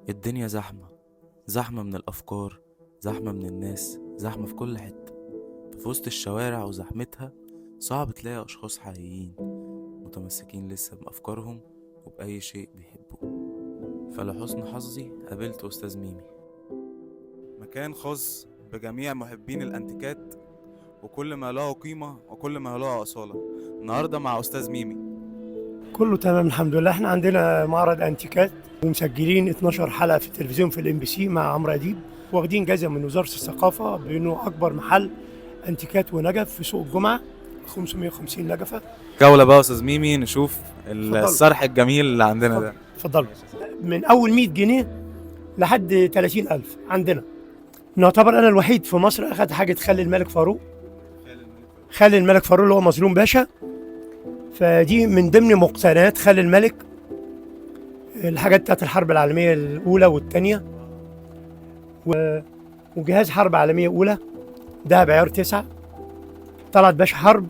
الدنيا زحمة، زحمة من الأفكار، زحمة من الناس، زحمة في كل حتة. في وسط الشوارع وزحمتها صعب تلاقي أشخاص حقيقيين متمسكين لسه بأفكارهم وبأي شيء بيحبوه. فلحسن حظي قابلت أستاذ ميمي. مكان خاص بجميع محبين الأنتيكات وكل ما له قيمة وكل ما له أصالة. النهاردة مع أستاذ ميمي. كله تمام الحمد لله. احنا عندنا معرض انتيكات ومسجلين 12 حلقة في التلفزيون في ال MBC مع عمرو اديب، واخدين جائزة من وزارة الثقافة بانه اكبر محل انتيكات ونجف في سوق الجمعة، 550 نجفه. جولة بقى يا أستاذ ميمي نشوف اتفضل. الصرح الجميل اللي عندنا ده. اتفضلوا. من اول 100 جنيه لحد 30,000 عندنا. نعتبر انا الوحيد في مصر اخذ حاجة خالي الملك فاروق. خالي الملك فاروق اللي هو مظلوم باشا، فدي من ضمن مقتنيات خالي الملك، الحاجات بتاعت الحرب العالمية الأولى والثانية، وجهاز حرب عالمية أولى ده بعيار 9. طلعت باشا حرب،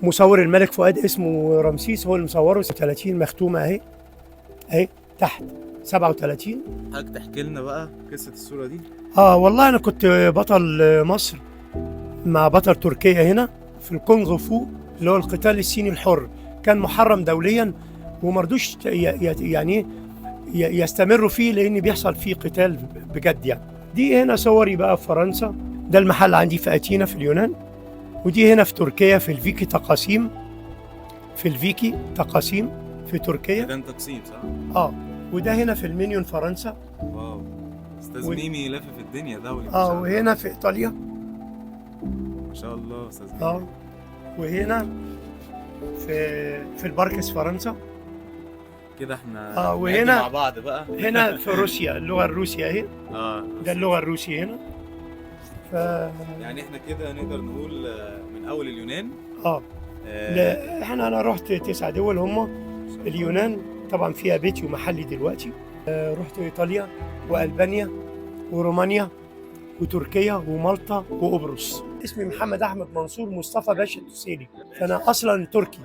مصور الملك فؤاد اسمه رمسيس هو اللي مصوره. 30 مختومة أهي، أهي تحت 37. حضرتك تحكي لنا بقى قصة الصورة دي؟ والله أنا كنت بطل مصر مع بطل تركيا هنا في الكونغ فو، اللي هو القتال الصيني الحر، كان محرم دوليا ومرضوش يعني يستمروا فيه لان بيحصل فيه قتال بجد يعني. دي هنا صوري بقى في فرنسا، ده المحل عندي في أتينا في اليونان، ودي هنا في تركيا في الفيكي تقاسيم، في الفيكي تقاسيم في تركيا. ده تقسيم صح؟ وده هنا في المنيون فرنسا. wow، أستاذ ميمي لافف الدنيا دولي. وهنا في إيطاليا. ما شاء الله أستاذ ميمي. وهنا في الباركس فرنسا. كده احنا وهنا مع بعض بقى. هنا في روسيا، اللغة الروسية اهي. ده اللغة الروسية هنا. يعني احنا كده نقدر نقول من اول اليونان. لا، انا رحت 9 دول، هم اليونان طبعا فيها بيتي ومحلي دلوقتي. رحت ايطاليا والبانيا ورومانيا وتركيا ومالطا وقبرص. اسمي محمد احمد منصور مصطفى باشا التسيلي، فانا اصلا تركي.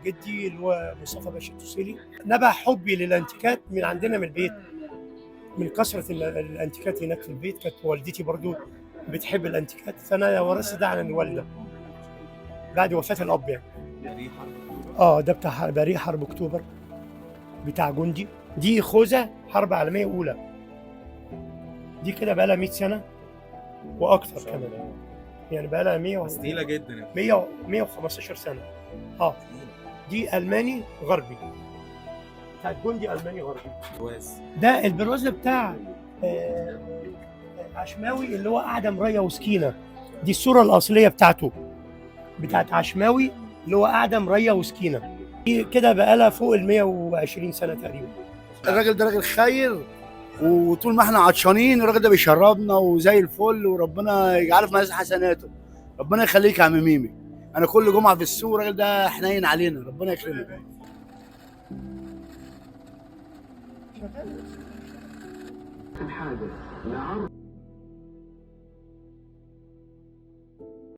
جدي اللي هو مصطفى باشا التسيلي. نبع حبي للانتيكات من عندنا من البيت، من كثرة الانتيكات هناك في البيت. كانت والدتي برضو بتحب الانتيكات، فانا ورثت ده عن الوالدة بعد وفاه الاب يعني. ده بتاع بريق حرب اكتوبر بتاع جندي. دي خوذه حرب عالمية اولى، دي كده بقى لها 100 سنة واكثر كمان، يعني بقى لها 100 تقيلة جدا، 115 سنة. دي الماني غربي، بتاع جندي الماني غربي. ده البرواز بتاع عشماوي اللي هو قاعدة مراية وسكينة. دي الصورة الاصلية بتاعته، بتاعت عشماوي اللي هو قاعدة مراية وسكينة. دي كده بقى لها فوق ال 120 سنة تقريبا. الراجل ده راجل خير، وطول ما احنا عطشانين الراجل ده بيشربنا وزي الفل، وربنا يجعله في ميزان حسناته. ربنا يخليك يا عم ميمي. انا كل جمعه في السوق الراجل ده حنين علينا، ربنا يكرمه. الحادث.